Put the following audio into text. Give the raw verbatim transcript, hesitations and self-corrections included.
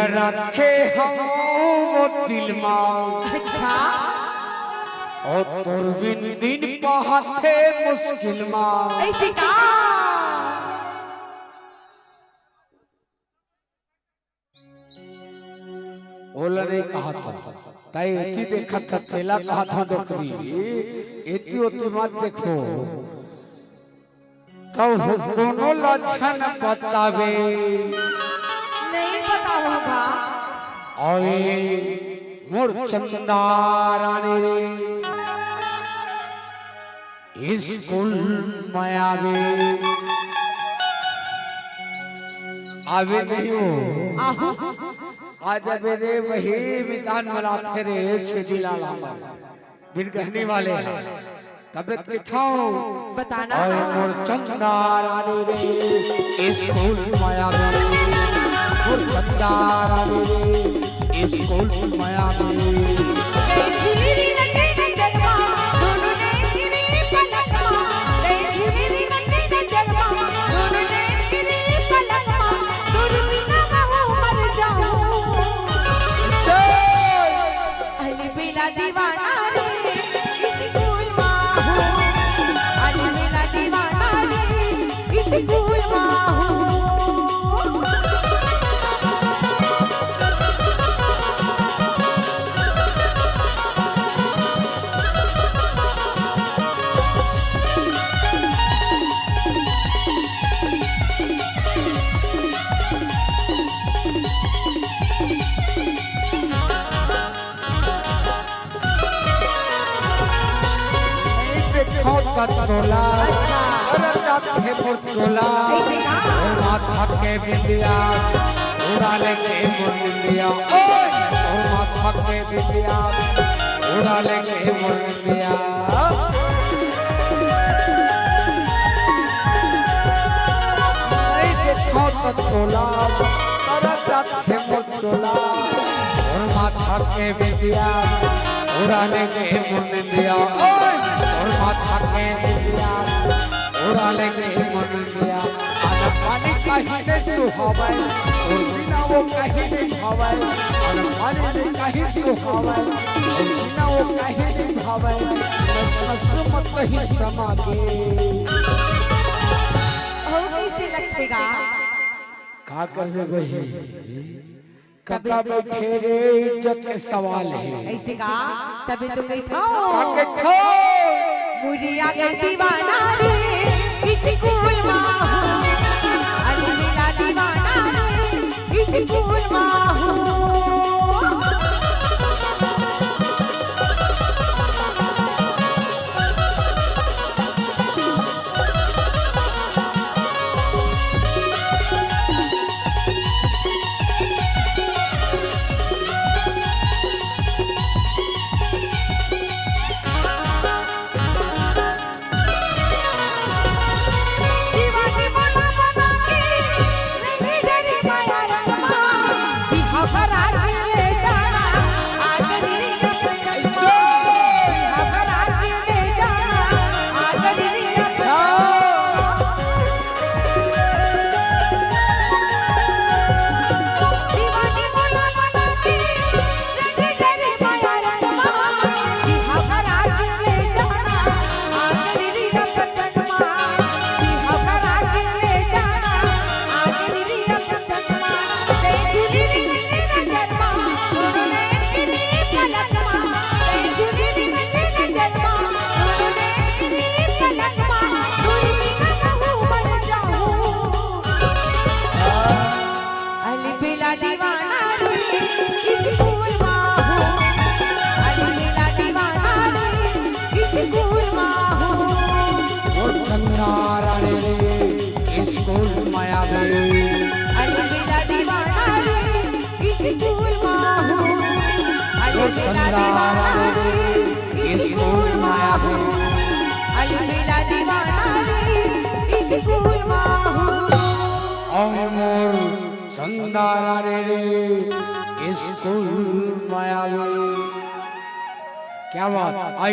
रखे हंव वो दिल मा। अच्छा। अउ तोर बिन दिन पाथे मुश्किल मा। अइसे का? ओला नइ कहत हंव, तैं एती देखत हस, तेला कहत हंव डोकरी, एती ओती मत देखो। कहूं कोनो लक्षण बताबे। नइ बताहूं गा। अरे मोर चंदा रानी रे, स्कूल मा आबे। आबे नहीं हो। आहो। आ जाबे रे, वही विधान मनाथे रे, छेदी लाला मन। बिरगहनी वाले हैं। तबे त कथंव। बताना। अरे मोर चंदा रानी रे, स्कूल मा आबे। मोर चंदा रानी रे, स्कूल मा आबे। गई झिरी नजर नजर मा, दोनों ने गिरी पलक मा। गई झिरी नजर नजर मा, दोनों ने गिरी पलक मा। तोर बिना महूं मर जाहूं। चल। अलबेला दीवाना रे, स्कूल मा हूं। अलबेला दीवाना रे, स्कूल मा हूं। देखो त तोला, अच्छा। अरे जात हे मोर चोला। ऐसे का? ओ माथा के बिंदिया, उड़ा लेके मोर बिंदिया। ओए! ओ माथा के बिंदिया, उड़ा लेके मोर बिंदिया। ऐ देखो त तोला, अरे जात हे मोर चोला, मोर माथा के बिंदिया, उड़ा लेके मोर निंदिया। ओए! मोर माथा के बिंदिया, उड़ा लेके मोर निंदिया। अनपानी कहीं नहीं सुहावे, मोर बिना वो कहीं नहीं भावे। अनपानी नहीं कहीं सुहावे, मोर बिना वो कहीं नहीं भावे। नस नस मा तहीं समा गे। अउ कइसे लगथे गा? का करबे बहिनी? कका बइठे रे, इज्जत के सवाल हे। अइसे का? तभे तो कहिथंव। का कहिथंव? मुरिया गए दीवाना रे, स्कूल मा हूं। अलबेला दीवाना रे, स्कूल मा हूं। अलबेला दीवाना रे, स्कूल मा हूं। अलबेला दीवाना रे, स्कूल मा हूं। ओ चंदा रानी रे, स्कूल मा आबे। अलबेला दीवाना रे, स्कूल मा हूं। ओ अलबेला चंदा दीवाना रानी रे, रे, स्कूल मा हूं। अलबेला दीवाना रे, स्कूल मा हूं। अउ मोर चंदा रानी रे, स्कूल मा हूं। क्या बात।